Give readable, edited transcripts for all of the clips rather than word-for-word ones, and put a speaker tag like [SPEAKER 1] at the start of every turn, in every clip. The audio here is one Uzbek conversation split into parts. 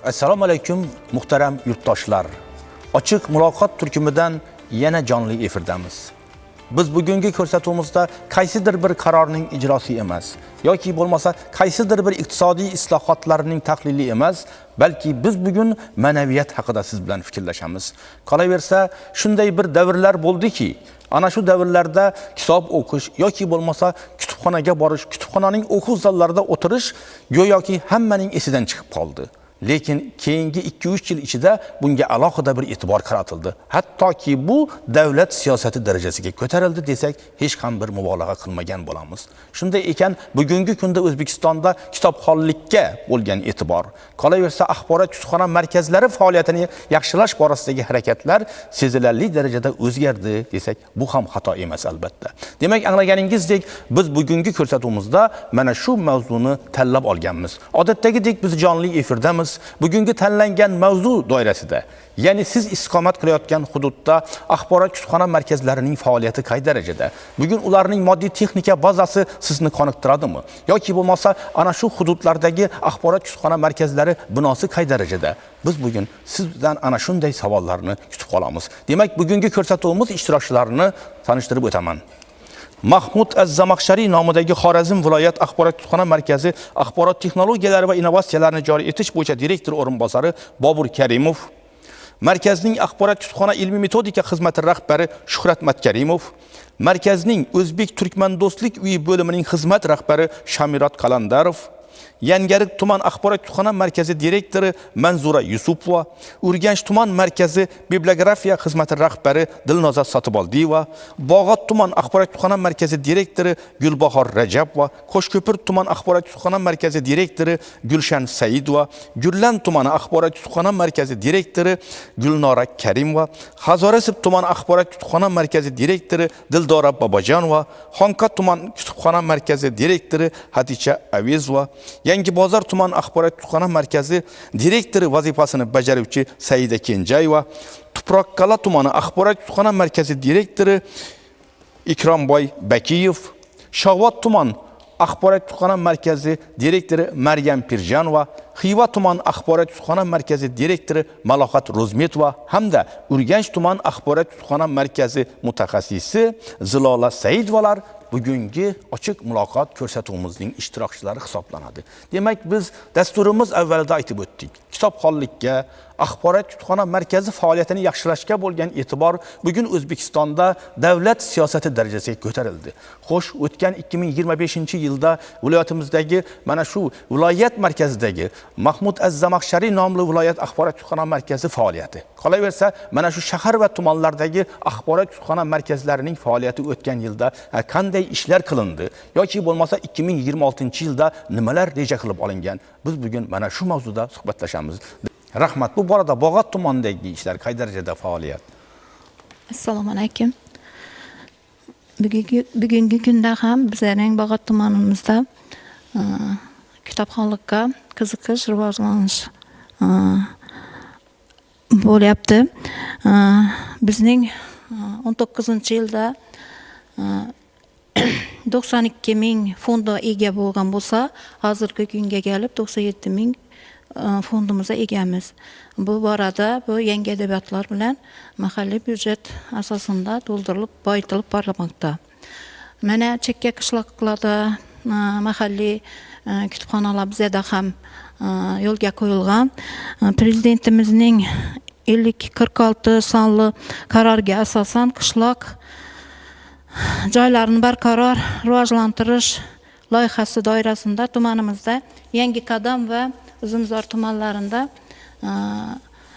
[SPEAKER 1] Assalomu alaykum, muhtaram yurtdoshlar. Ochiq muloqot turkumidan yana jonli efirdamiz. Biz bugungi ko'rsatuvimizda qaysidir bir qarorning ijrosi emas yoki bo'lmasa qaysidir bir iqtisodiy islohotlarning tahlili emas, balki biz bugun ma'naviyat haqida siz bilan fikrlashamiz. Qolaversa, shunday bir davrlar bo'ldiki, ana shu davrlarda kitob o'qish yoki bo'lmasa kutubxonaga borish, kutubxonaning o'quv zallarida o'tirish go'yoki hammaning esidan chiqib qoldi. Lekin keyingi 2-3 yil ichida bunga alohida bir e'tibor qaratildi. Hattoki bu davlat siyosati darajasiga ko'tarildi desak, hech ham bir mubolag'a qilmagan bo'lamiz. Shunday ekan, bugungi kunda O'zbekistonda kitobxonlikka bo'lgan e'tibor, qolaversa axborot kutubxona markazlari faoliyatini yaxshilash borasidagi harakatlar sezilarli darajada o'zgardi desak, bu ham xato emas albatta. Demak, anglaganingizdek, biz bugungi ko'rsatuvimizda mana shu mavzuni tanlab olganmiz. Odatdagidek biz jonli efirdamiz. Bugungi tanlangan mavzu doirasida, ya'ni siz istiqomat qilayotgan hududda axborot kutubxona markazlarining faoliyati qay darajada? Bugun ularning moddiy texnika bazasi sizni qoniqtiradimi? Yoki bo'lmasa ana shu hududlardagi axborot kutubxona markazlari binosi qay darajada? Biz bugun sizdan ana shunday savollarni kutib qolamiz. Demak, bugungi ko'rsatuvimiz ishtirokchilarini tanishtirib o'taman. Mahmud Az-Zamaxshariy nomidagi Xorazm viloyat axborot kutubxona markazi axborot texnologiyalari va innovatsiyalarni joriy etish bo'yicha direktor o'rinbosari Bobur Karimov, markazning axborot kutubxona ilmiy metodika xizmati rahbari Shuhrat Matkarimov, markazning O'zbek Turkman do'stlik uyi bo'limining xizmat rahbari Shamirot Qalandarov, Yangiariq tuman axborot kutubxona markazi direktori Manzura Yusupova, Urganch tuman markazi bibliografiya xizmati rahbari Dilnoza Sotiboldiyeva, Bog'ot tuman axborot kutubxona markazi direktori Gulbahor Rajabova, Qo'shko'pir tuman axborot kutubxona markazi direktori Gulshan Saidova, Gullan tumani axborot kutubxona markazi direktori Gulnora Karimova, Hazorasp tuman axborot kutubxona markazi direktori Dildora Bobojonova, Xonqa tuman kutubxona markazi direktori Haticha Avezova, Yangibozor tuman axborot kutubxona markazi direktori vazifasini bajaruvchi Saida Kenjayeva, Tuproqqal'a tumani axborot kutubxona markazi direktori Ikromboy Bakiyev, Shovot tuman axborot kutubxona markazi direktori Maryam Pirjanova, Xiva tuman axborot kutubxona markazi direktori Malohat Ro'zmetova hamda Urganch tuman axborot kutubxona markazi mutaxassisi Zilola Saidovalar bugungi ochiq muloqot ko'rsatuvimizning ishtirokchilari hisoblanadi. Demak, biz dasturimiz avvalida aytib o'tdik. Kitobxonlikka, axborot kutubxona markazi faoliyatini yaxshilashga bo'lgan e'tibor bugun O'zbekistonda davlat siyosati darajasiga ko'tarildi. Xo'sh, o'tgan 2025-yilda viloyatimizdagi mana shu viloyat markazidagi Mahmud Az-Zamaxshariy nomli viloyat axborot kutubxona markazi faoliyati, qolaversa mana shu shahar va tumanlardagi axborot kutubxona markazlarining faoliyati o'tgan yilda qanday ishlar qilindi yoki bo'lmasa 2026-yilda nimalar reja qilib olingan? Biz bugun mana shu mavzuda suhbatlashamiz. Rahmat. Bu borada Bog'ot tumanidagi ishlar qay darajada faoliyat?
[SPEAKER 2] Assalomu alaykum. Bugungi kunda ham bizlarning Bog'ot tumanimizda kitobxonlikka qiziqish, rivojlanish bo'lyapti. Bizning 19-yilda 92 ming fondga ega bo'lgan bo'lsa, hozirgi kunga kelib 97 ming fondimizga egamiz. Bu borada bu yangi adabiyotlar bilan mahalliy byudjet asosida to'ldirilib, boyitilib borilmoqda. Mana chekka qishloqlarda mahalliy kutubxonalar bizada ham yo'lga qo'yilgan. Prezidentimizning 5046 sonli qaroriga asosan qishloq joylarini barqaror rivojlantirish loyihasi doirasida tumanimizda Yangi Qadam va Uzumzor tumanlarida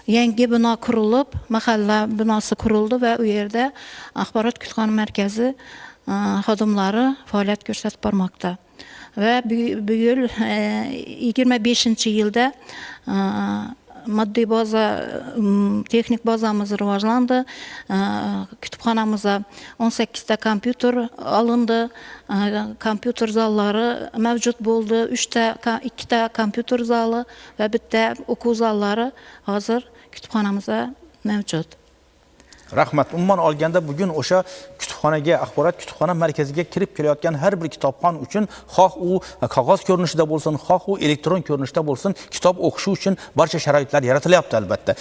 [SPEAKER 2] yangi bino qurilib, mahalla binosi qurildi va u yerda axborot kutubxona markazi xodimlari faoliyat ko'rsatib bormoqda. Va bu yil 25-yilda moddiy baza, texnik bazamiz rivojlandi. Kutubxonamizga 18 ta kompyuter olindi, kompyuter zallari mavjud bo'ldi, uchta, ikkita kompyuter zali va bitta o'quv zallari hozir kutubxonamizda mavjud.
[SPEAKER 1] Rahmat. Umuman olganda bugun o'sha kutubxonaga, axborot kutubxona markaziga kirib kelayotgan har bir kitobxon uchun, xoh u qog'oz ko'rinishida bo'lsin, xoh u elektron ko'rinishda bo'lsin, kitob o'qishi uchun barcha sharoitlar yaratilyapti albatta.